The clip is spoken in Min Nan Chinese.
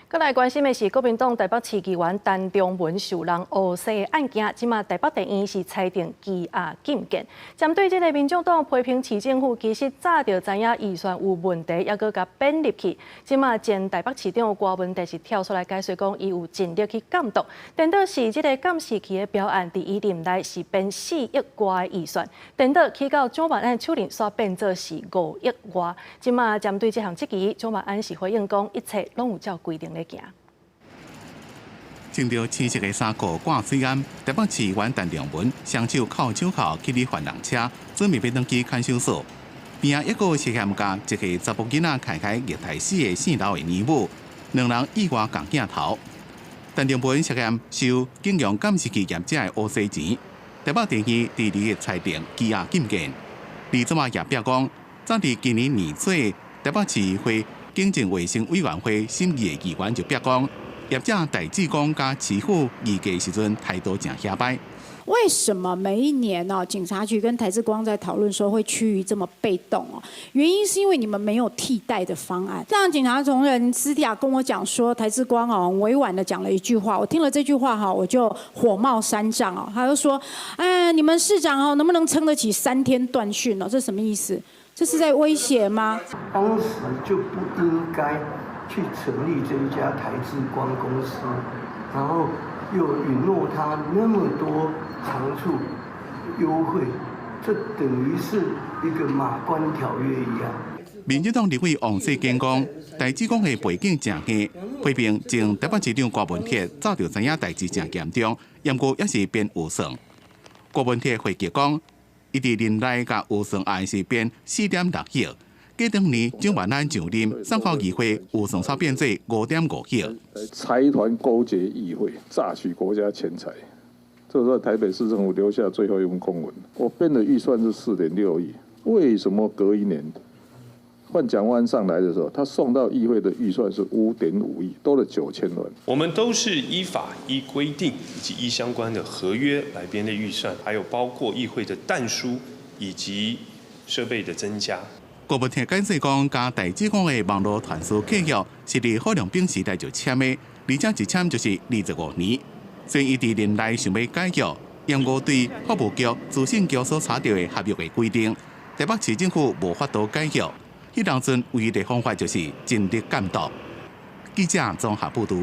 閣來關心的是，國民黨台北市議員陳長文受人烏洗的案件，這馬台北地院是裁定羈押禁見。針對這个民眾黨批評市政府其實早就知影預算有問題，猶閣共編入去。這馬前台北市長郭文哲是跳出來解釋講，伊有盡力去監督，顛倒是這个監視器的標案，佇伊任內是編4億外的預算，顛倒去到蔣萬安手任煞變做是5億外。這馬針對這項質疑，蔣萬安是回應講，一切攏有照規定咧行。穿著青色的衫褲掛水頷，台北市議員陳長文雙手銬手銬去咧犯人車，準備欲轉去看守所。邊仔一個涉嫌共一个查埔囡仔開開虐待死的姓劉的姨母，兩人意外仝鏡頭。陳長文涉嫌收警用監視器業者的烏洗錢，台北地院佇二日裁定羈押禁見。李怎啊也表講，早佇今年年底，台北市議會警政衛生委員會審議的議員就表講，業者戴志光佮市府議價時陣態度誠遐歹。為什麼每一年呢，警察局跟台智光在討論說會趨於這麼被動哦？原因是因為你們沒有替代的方案。讓警察同仁私底下跟我講說，台智光哦，委婉的講了一句話，我聽了這句話哈，我就火冒三丈哦。他就說：哎，你們市長哦，能不能撐得起3天斷訊哦？這什麼意思？這是在威脅嗎？當時就不應該去成立這一家台智光公司，然後又允諾他那麼多長處優惠，這等於是一個馬關條約一樣。民進黨立委王世堅講，戴志光的背景誠硬，批評前台北市長郭文鐵早就知影代誌誠嚴重，毋過猶是編預算。郭文鐵回擊講，伊佇任內共預算案是編4.6億，過兩年蔣萬安上任，送到議會預算才變做5.5億。財團勾結議會，榨取國家錢財，這是在台北市政府留下最後一份公文。我編的預算是4.6億，為什麼隔一年換蔣萬安上來的時候，他送到議會的預算是5.5億，多了9000萬。我們都是依法依規定以及依相關的合約來編列預算，還有包括議會的但書以及設備的增加。郭文鐵解釋講，佮戴志光的網路傳輸契約是佇郝龍斌時代就簽的，而且一簽就是25年。所以伊佇任內想欲解約，毋過對法務局、資訊局所查著的合約的規定，台北市政府無法度解約。彼當陣唯一的方法就是盡力監督。記者綜合報導。